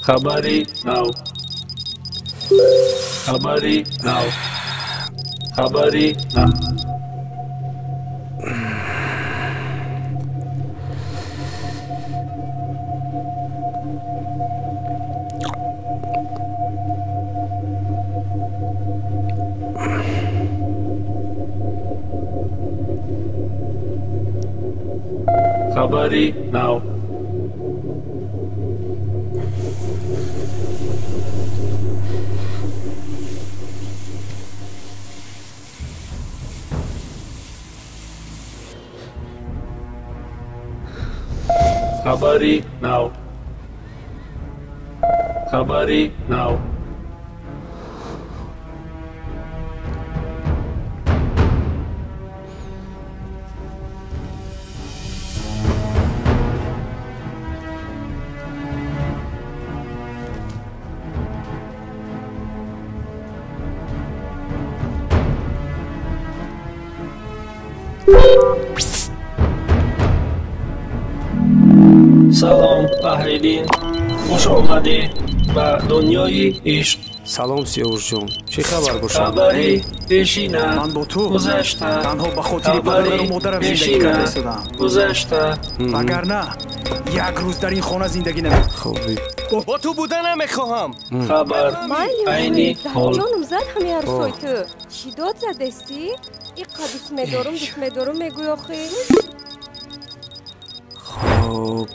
Хабари нав. Хабари нав. Хабари нав. Хабари нав. Хабари нав. Хабари нав. Салом, Аҳлиддин. Хуш омадӣ ба дунёи ишқ. Салом, Сиёвушҷон. Чӣ хабар бошад? Хабари пешина Ман бо ту гузашта. танҳо ба хотири падару модарам зиндагӣ карда истодам. Гузашта. Вагарна як рӯз дар ин хона зиндагӣ наме. Хоби. Бо ту буда намехоҳам. Хабар айни ҳол. Ҷонум зад ҳами арсои ту. Чӣ дод задестӣ? Иққа дӯст медорум, дӯст медорум мегӯй охи. Хоб.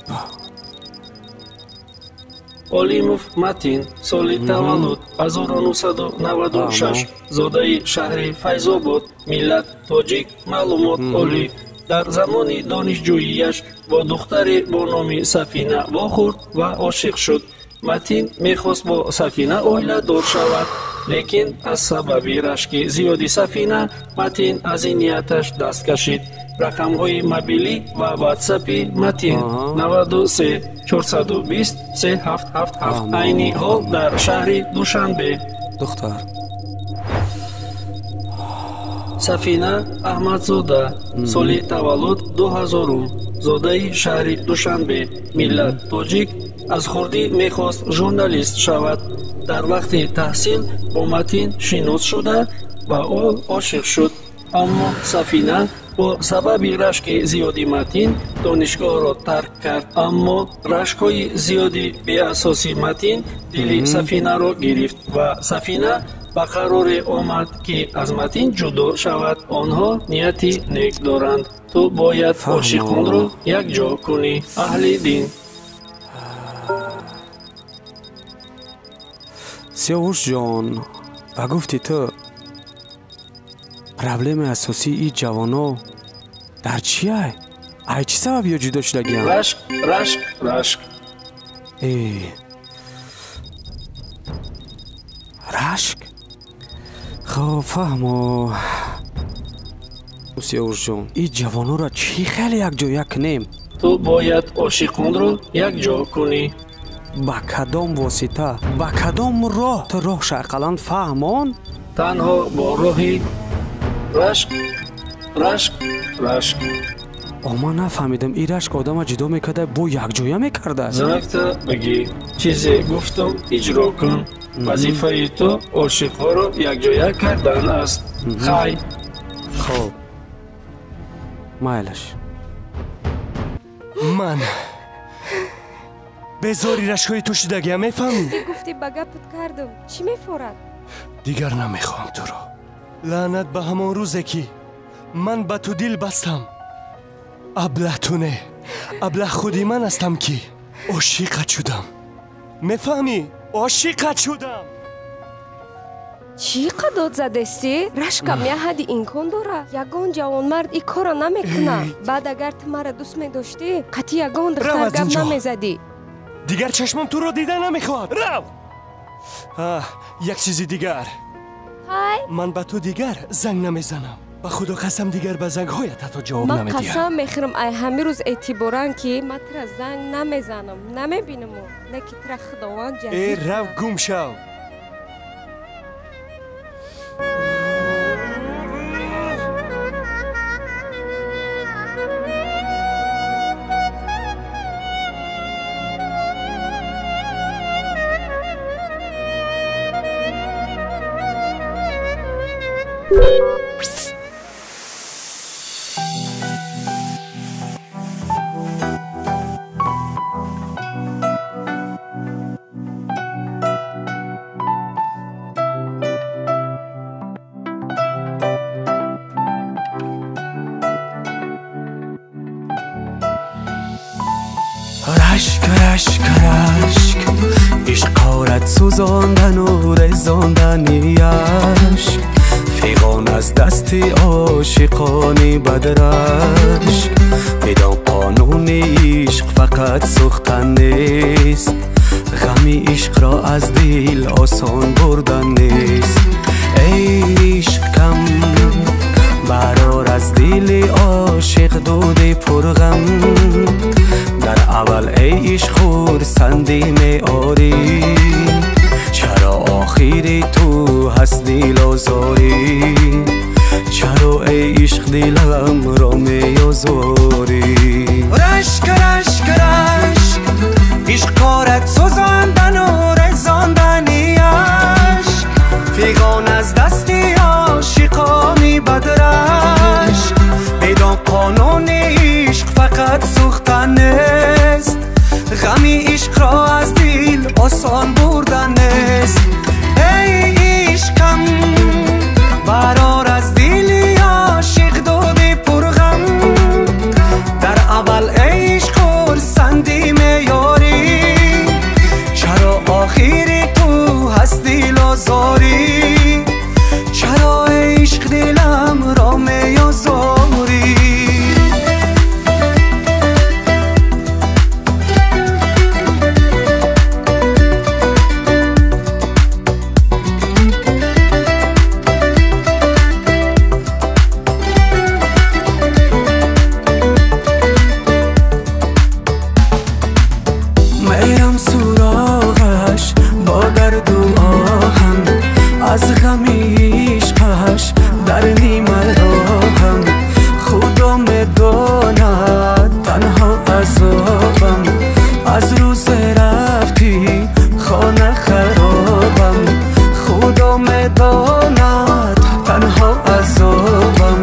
Олимов Матин, соли таваллуд 1996, зодаи шаҳри Файзобод, миллат тоҷик, маълумот олӣ. Дар замони донишҷӯияш бо духтаре бо номи Сафина вохӯрд ва ошиқ шуд. Матин мехост бо Сафина оиладор шавад, лекин аз сабаби рашки зиёди Сафина Матин аз ин нияташ даст кашид. Рақамҳои мобилӣ ва ватсапи Матин 93 420 3777. Айни ҳол дар шаҳри Душанбе. Духтар. Сафина Аҳмадзода, соли таваллуд 2000, зодаи шаҳри Душанбе, миллат тоҷик, аз хурдӣ мехост журналист шавад. Дар вақти таҳсил бо Матин шинос шуда ба ӯ ошиқ шуд. Аммо Сафина бо сабаби рашки зиёди Матин донишгоҳро тарк кард. Аммо рашкҳои зиёди беасоси Матин дили Сафинаро гирифт ва Сафина ба қароре омад, ки аз Матин ҷудо шавад. Онҳо нияти нек доранд. Ту бояд ошиқонро якҷо кунӣ. Аҳли дин. Сиёвушҷон, ба гуфти ту проблемаи асосии ин ҷавоно дар чиай? Ай чӣ сабаб ё ҷудо шудагиам? Рашк, рашк, рашк. Э. Рашк? Хоб, фаҳмо. Сиёвушҷон, ин ҷавонора чӣ хеле якҷоя кунем? Ту бояд ошиқонро якҷо кунӣ. Ба кадом восита, ба кадом роҳ? Ту роҳша ақаллан фаҳмон? Танҳо бо роҳи рашк, рашк, рашк. О, ман нафаҳмидам, ин рашк одама ҷудо мекарда, бо якҷоя мекарда? Занакта бигӣ, чизе гуфтам иҷро кун. Вазифаи ту ошиқҳоро якҷоя кардан аст. Хай. Хоб. Майлаш. Ман безори рашкҳои ту шудагиам, мефаҳмӣ? Чизе гуфтӣ ба гапат кардам. Чӣ мефорад? Дигар намехоҳам туро. Лаънат ба ҳамон рӯзе, ки ман ба ту дил бастам. Аблаҳ ту не, аблаҳ худи ман ҳастам, ки ошиқат шудам. Мефаҳмӣ? Ошиқат шудам. Чӣ қадод задестӣ? Рашкам я ҳадди имкон дорад. Ягон ҷавонмард ин корро намекунад. Баъд агар ту маро дӯст медоштӣ, қатъи ягон духтар гап намезадӣ. Дигар чашмам туро дида намехоҳад. Рав! Як чизи дигар. Ман ба ту дигар занг намезанам. Ба худо қасам, дигар ба зангҳоят ҳатто ҷавоб намедиҳам. Ман қасам мехӯрам, ай ҳамин рӯз эътиборан, ки ман тура занг намезанам, намебинаму, не ки тура Худованд ҷазир. Э, рав, гум шав. Рашк, рашк, рашк, ишқ орад сӯзондану резондани ашк, фиғон аз дасти ошиқони бадрашк. Бидон қонуни ишқ фақат сӯхтан нест, ғами ишқро аз дил осон бурдан нест. Эй ишқам, барор аз дили ошиқ дуди пурғам, дар аввал эй ишқ хурсандӣ меорӣ, чаро охири ту ҳаст дилозорӣ, чаро эй ишқ диламро меозорӣ. Рашк, рашк, рашк, ишқ корад сӯзондану резондани ашк, фиғон аз дасти ошиқони бадрашк. Бидон қонуни ишқ фақат сӯхтан нест, ғами ишқро аз дил осон бурдан нест. Эй ишқам, барор аз дили ошиқ дуди пурғам, дар аввал эй ишқ хурсандӣ меёрӣ, чаро охири ту ҳаст дилозорӣ, чаро эй ишқ диламро меозорӣ. Мерам суроғаш бо дарду оҳам, аз ғами ишқаш дар нима роҳам, худо медонад танҳо азобам, аз рӯзе рафтӣ хона харобам, худо медонад танҳо азобам,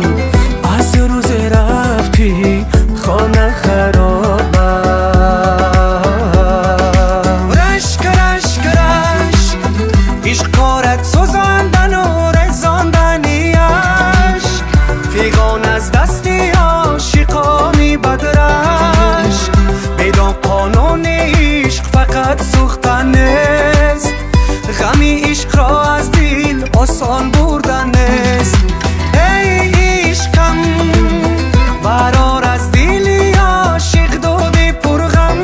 аз рӯзе рафтӣ хона харобам. Рашк, рашк, рашк, ишқ корад сӯзондану резондани ашк, фиғон аз дасти ошиқони бадрашк. Бидон қонуни ишқ фақат сӯхтан нест, ғами ишқро аз дил осон бурдан нест. Эй ишқам, барор аз дили ошиқ дуди пурғам,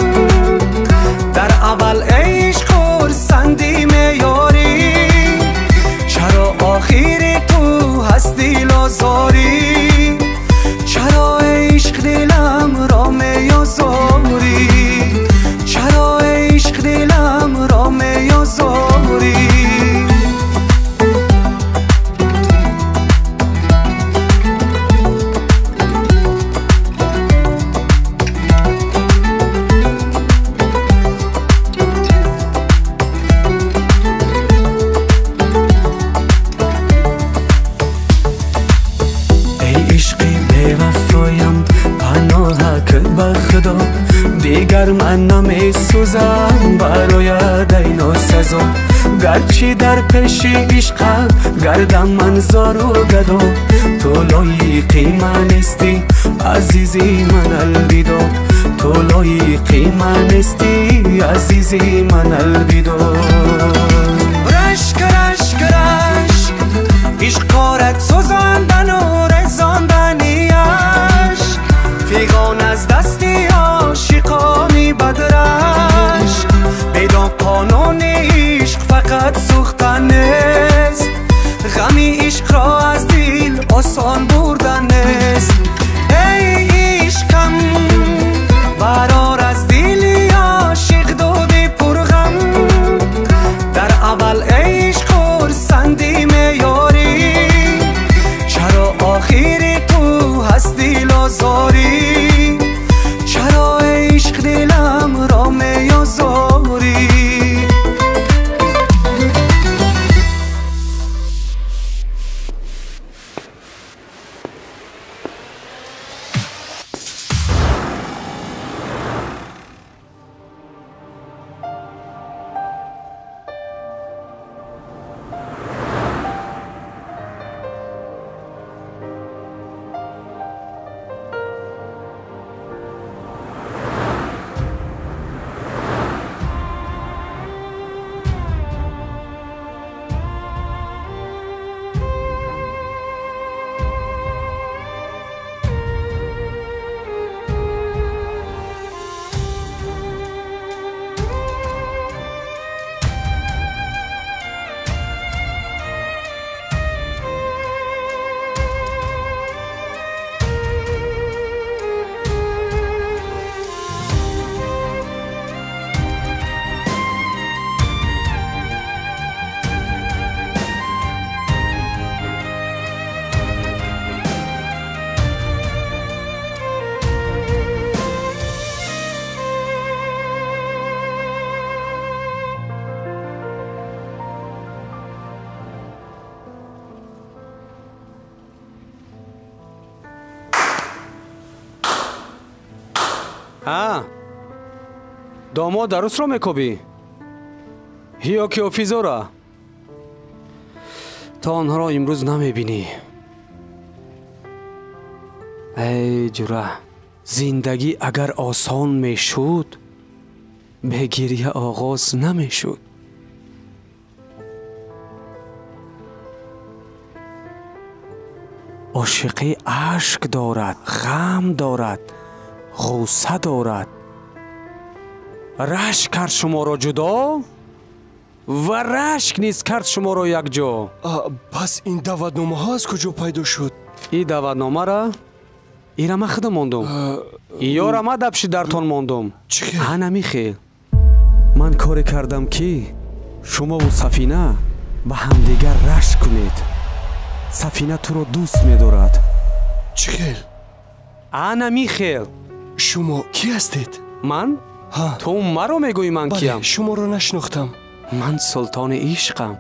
дар аввал эй ишқ хурсандӣ меёрӣ, чаро охири ту ҳаст дилозорӣ, чаро эй ишқ диламро меозорӣ, чаро эй ишқ диламро меозорӣ. Эй ишқи бевафоям, паноҳак ба худо, дигар ман намесӯзам барояд ай носазо, гарчи дар пеши ишқат гардам ман зору гадо, ту лоиқи ман нестӣ азизи ман алвидо, ту лоиқи ман нестӣ азизи ман алвидо. Рашк, рашк, рашк, ишқ корад сӯзондану резондани ашк, фиғон аз дасти ошиқони бадрашк. Бидон қонуни ишқ фақат сӯхтан нест, ғами ишқро аз дил осон бурдан нест. Эй ишқам, барор аз дили ошиқ дуди пурғам, дар аввал эй ишқ хурсандӣ меёрӣ, чаро охири ту ҳаст дилозорӣ, чаро эй ишқ диламро меозорӣ. Ҳа, домод арӯсро мекобӣ ё ки офизора? То онҳоро имрӯз намебинӣ. Эй ҷура, зиндагӣ агар осон мешуд, бе гирья оғоз намешуд. Ошиқӣ ашк дорад, ғам дорад, ғусса дорад. Рашк кард шуморо ҷудо ва рашк низ кард шуморо якҷо. Пас ин даъватномаҳо аз куҷо пайдо шуд? И даъватномара ира ман худам мондум. Ёра ма дабши дартон мондум. Ана михел. Ман коре кардам, ки шумову Сафина ба ҳамдигар рашк кунед. Сафина туро дӯст медорад. Чӣ хел? Ана михел. Шумо кӣ ҳастед? Ман? Ту маро мегӯӣ ман киям? Шуморо нашинохтам. Ман султони ишқам.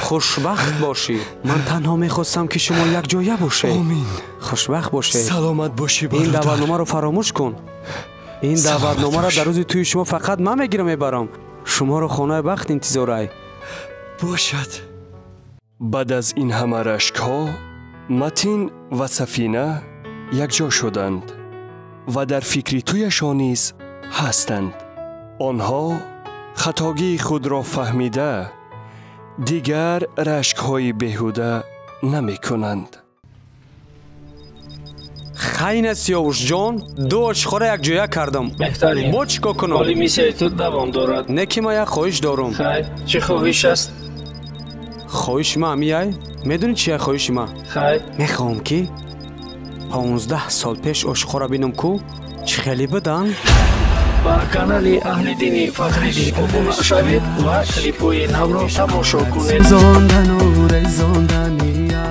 Хушбахт бошӣ. Ман танҳо мехостам, ки шумо якҷоя бошед. Омин. Хушбахт бошед. Саломат бошӣ, бародар. Ин даъватномаро фаромӯш кун. Ин даъватномаро дар рӯзи тӯи шумо фақат ман мегирам, мебарам. Шуморо хонаи бахт интизорай. Бошад. Баъд аз ин ҳама рашкҳо Матин ва Сафина якҷо шуданд ва дар фикри тӯяшон низ ҳастанд. Онҳо хатогии худро фаҳмида дигар рашкҳои беҳуда намекунанд. Хайна Сиёвушҷон, ду ошиқҳоро якҷоя кардам. Беҳтарин. Бо чӣ кор кунам? Ҳоли миссияи ту давом дорад. Не ки ман як хоҳиш дорам. Хайр, чӣ хоҳиш аст? Хоҳиши ман ҳамияй? Медонӣ чия хоҳиши ман? Хайр. Мехоҳам, ки 15 сол пеш ошиқҳоро бинам, ку чӣ хеле буданд. Ба канали Аҳли дини Фахриддин обуна шавед ва клипҳои навро тамошо кунед. Зондану резондания.